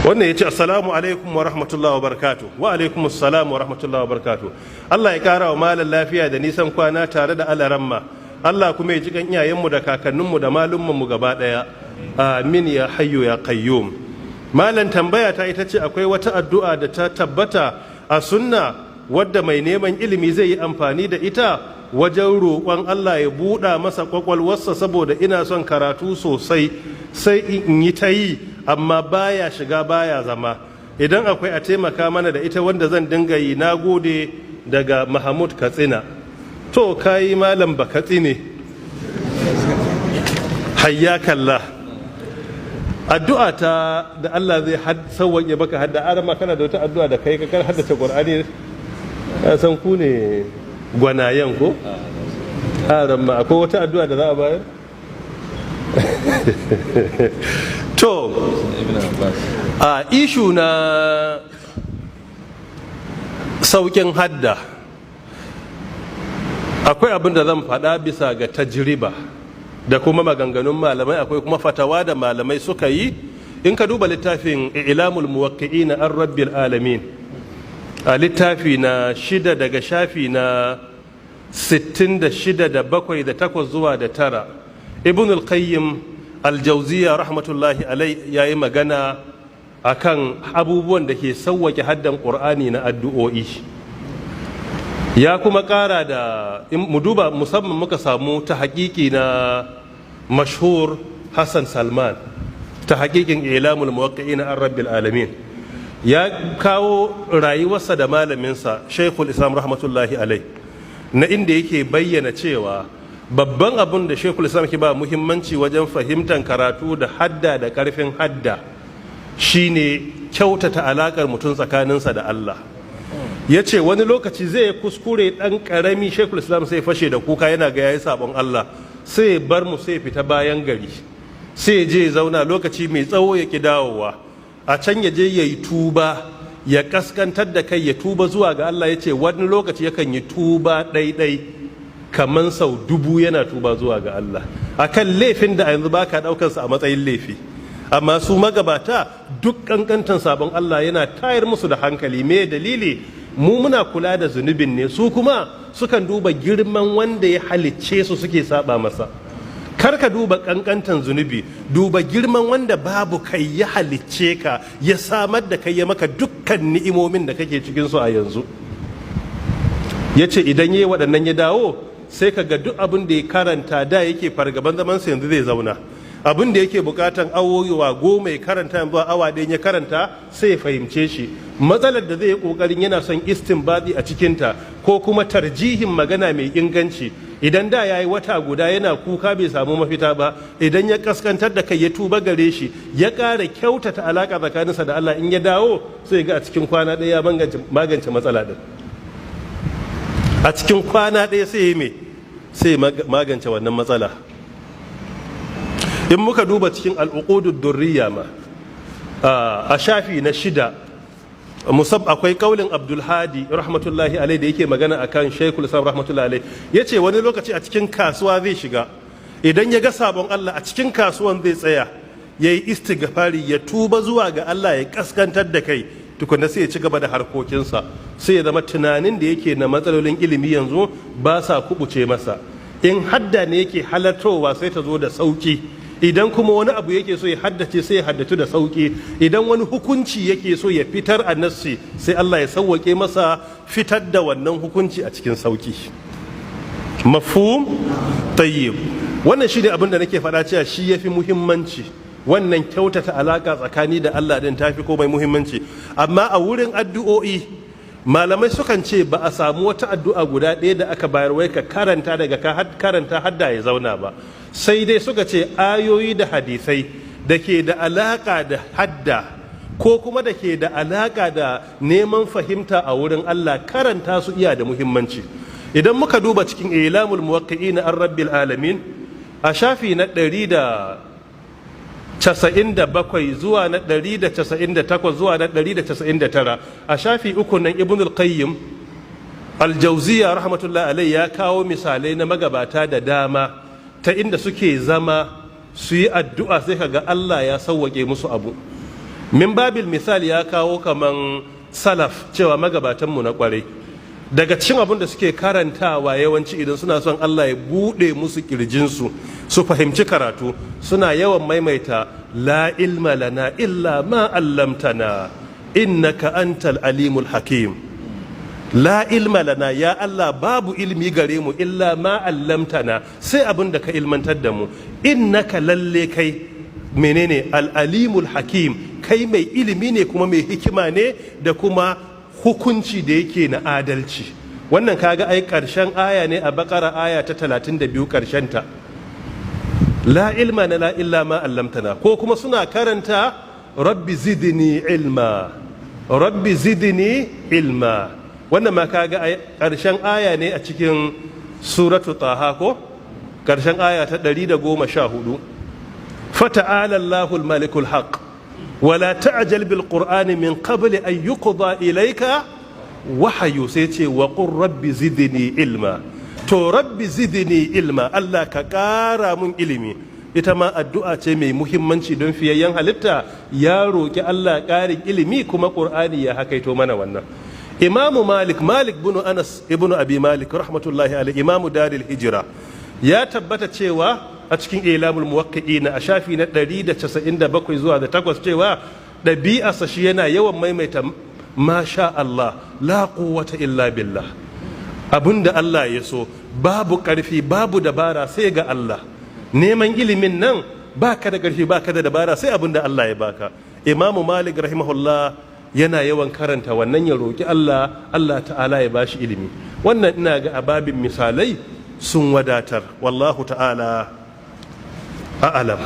Wannan ya ce, "Assalamu alaikum wa rahmatullahi wa barakatu." Wa alaikum assalam wa rahmatullahi wa barakatu. Allah ya kara wa malam lafiya da nisan kwana tare da alaramma. Allah kuma ya ji kan iyayenmu da kakanninmu da malummanmu gaba daya. Amin ya hayyu ya qayyum. Malam, tambaya ta ita ce, akwai wata addu'a da ta tabbata a sunna wadda mai neman ilimi zai yi amfani da ita wajen roƙon Allah ya buɗa masa ƙwaƙwalwarsa? Saboda ina son karatu sosai, sai in yi ta yi amma baya shiga, baya zama. Idan akwai, a taimaka mana da ita wanda zan dinga yi. Na gode. Daga Mahmud Katsina. To, kayi malam ba Katsine, hayyakallah. Addu'a ta da Allah zai sauwaƙe baka hadda arama, kana da wata addu'a da kai ka haddace Qur'ani? San ku ne gwanayen ko arama, akwai wata addu'a da za a bayar? To, a issue na sauƙin hadda, akwai abin da zan faɗa bisa ga tajriba da kuma maganganun malamai, akwai kuma fatawa da malamai suka yi. In ka duba littafin Ilamul Muwaqqi'in an Rabbil Alamin, a littafi na 6, daga shafi na 66 da 7 da 8 zuwa da 9, Ibn al-Qayyim al-Jawziya rahmatullahi alai yayi magana akan abubuwan da ke sauwake haddan Qur'ani na addu'o'i. Ya kuma kara da mu duba, musamman muka samu ta hakiki na mashhur Hassan Salman, ta hakikin Ilamul Muwaqqi'in an Rabbil Alamin, ya kawo rayuwarsa da malaminsa Shaikhul Islam rahmatullahi alai, na inda yake bayyana cewa babban abun da Shaikhul Islam ke ba muhimmanci wajen fahimtar karatu da hadda da karfin hadda shine kyautata alakar mutum tsakaninsa da Allah. Ya ce wani lokaci zai kuskure ɗan ƙarami, Shekul Islam sai fashe da kuka, yana ga yayi sabon Allah, sai bar mu, sai fita bayan gari, sai je zauna lokaci mai tsawo, ya ki dawowa. A can ya je ya yi tuba, ya kaskantar da kai, ya tuba zuwa ga Allah. Ya ce wani lokaci yakan yi tuba ɗaiɗai kamar sau 1000, yana tuba zuwa ga Allah akan laifin da a yanzu baka ɗaukansa a matsayin laifi. Amma su magabata, duk kankantan sabon Allah yana tayar musu da hankali. Me dalili? Mu muna kula da zunubin ne, su kuma sukan duba girman wanda ya halicce su suke saba masa. Kar ka duba kankantan zunubi, duba girman wanda babu kai ya halicce ka, ya samar da kai, ya maka dukkan ni'imomin da kake cikin su a yanzu. Ya ce idan yi waɗannan ya dawo, sai ka ga duk abin da ya karanta da yake fargaban zamansa, yanzu zai zauna. Abin da yake bukatan awowa 10 ya karanta, yanzu awa 1 ya karanta sai ya fahimce shi. Matsalar da zai yi kokarin yana son istinbadi a cikinta ko kuma tarjihin magana mai inganci, idan da ya yi wata guda yana kuka bai samu mafita ba, idan ya kaskantar da kai, ya tuba gare shi, ya ƙara kyautata alaƙa tsakaninsa da Allah, in ya dawo sai ga a cikin kwana 1 ya magance matsala din. A cikin kwana 1 sai ya sai magance wannan matsala. In muka duba cikin Al'uqudud Durriya ma, a shafi na 6, musab akwai kaulin Abdulhadi rahmatullahi alai da yake magana akan Shaikul Islam rahmatullahi alai. Ya ce wani lokaci a cikin kasuwa zai shiga, idan ya ga sabon Allah a cikin kasuwan, zai tsaya ya yi istighfari, ya tuba zuwa ga Allah, ya kaskantar da kai tukuna, sai ya ci gaba da harkokinsa. Sai ya zama tunanin da yake na matsalolin ilimi yanzu ba sa kubuce masa. In hadda ne yake halartowa, sai ta zo da sauki. Idan kuma wani abu yake so ya haddace, sai ya haddatu da sauki. Idan wani hukunci yake so ya fitar a nassi, sai Allah ya sauwake masa fitar da wannan hukunci a cikin sauki. Mafhum? Tayyib. Wannan shine abin da nake faɗa cewa shi yafi muhimmanci. Wannan kyautata alaka tsakani da Allah din tafi komai muhimmanci. Amma a wurin addu'o'i, malamai sukan ce ba a samu wata addu'a guda ɗaya da aka bayar wai ka karanta, daga ka karanta hadda ya zauna ba. Sai dai suka ce ayoyi da hadisai da ke da alaka da hadda ko kuma da ke da alaka da neman fahimta a wurin Allah, karanta su iya da muhimmanci. Idan muka duba cikin Ilamul Muwaqqi'in an Rabbil Alamin, a shafi na 197 zuwa na 198 zuwa na 199, a shafi 3 nan, Ibn al-Qayyim al-Jawziya rahmatullahi alai ya kawo misalai na magabata da dama ta inda suke zama su yi addu'a, sai kaga Allah ya sauwake musu abu. Min babil misali, ya kawo kaman salaf, cewa magabatanmu na kwarai, daga cikin abin da suke karantawa yawanci idan suna son Allah ya buɗe musu kirjinsu su fahimci karatu, suna yawan maimaita "La ilma lana illa ma allamtana innaka antal alimul hakim". La ilma lana, ya Allah, babu ilmi gare mu, illa ma allamtana, sai abin da ka ilmantar da mu, innaka, lalle kai, menene? Al-alimul hakim, kai mai ilimi ne kuma mai hikima ne da kuma hukunci da yake na adalci. Wannan kaga ai karshen aya ne a Bakara, aya ta 32, karshen ta, "La ilma lana illa ma allamtana". Ko kuma suna karanta "Rabbi zidni ilma, rabbi zidni ilma". Wannan ma kaga ai karshen aya ne a cikin Suratu Taha, ko karshen aya ta 114, "Fata'ala Allahul malikul haqq wala ta'jal bil qur'ani min qabli an yuqda ilayka wahayu". Sai ce "Wa qur rabbi zidni ilma". To, "Rabbi zidni ilma", Allah ka ƙara mun ilimi, ita ma addu'a ce mai muhimmanci, don fiyayyen halitta ya roƙi Allah ƙarin ilimi, kuma Ƙur'ani ya hakaito mana wannan. Imamu Malik, Malik bin Anas ibnu Abi Malik rahmatullahi alaihi, imamu daril hijira, ya tabbata cewa a cikin Ilamul Muwaqqi'ina a shafi na 197 zuwa da 8 cewa ɗabi'arsa shi yana yawan maimaita "Masha Allah la quwwata illa billah", abinda Allah ya so, babu ƙarfi, babu dabara sai ga Allah. Neman ilimin nan, baka da ƙarfi, baka da dabara, sai abinda Allah ya baka. Imamu Malik rahimahullah yana yawan karanta wannan ya roki Allah, Allah ta'ala ya bashi ilimi. Wannan ina ga ababin misalai sun wadatar. Wallahu ta'ala a'alam.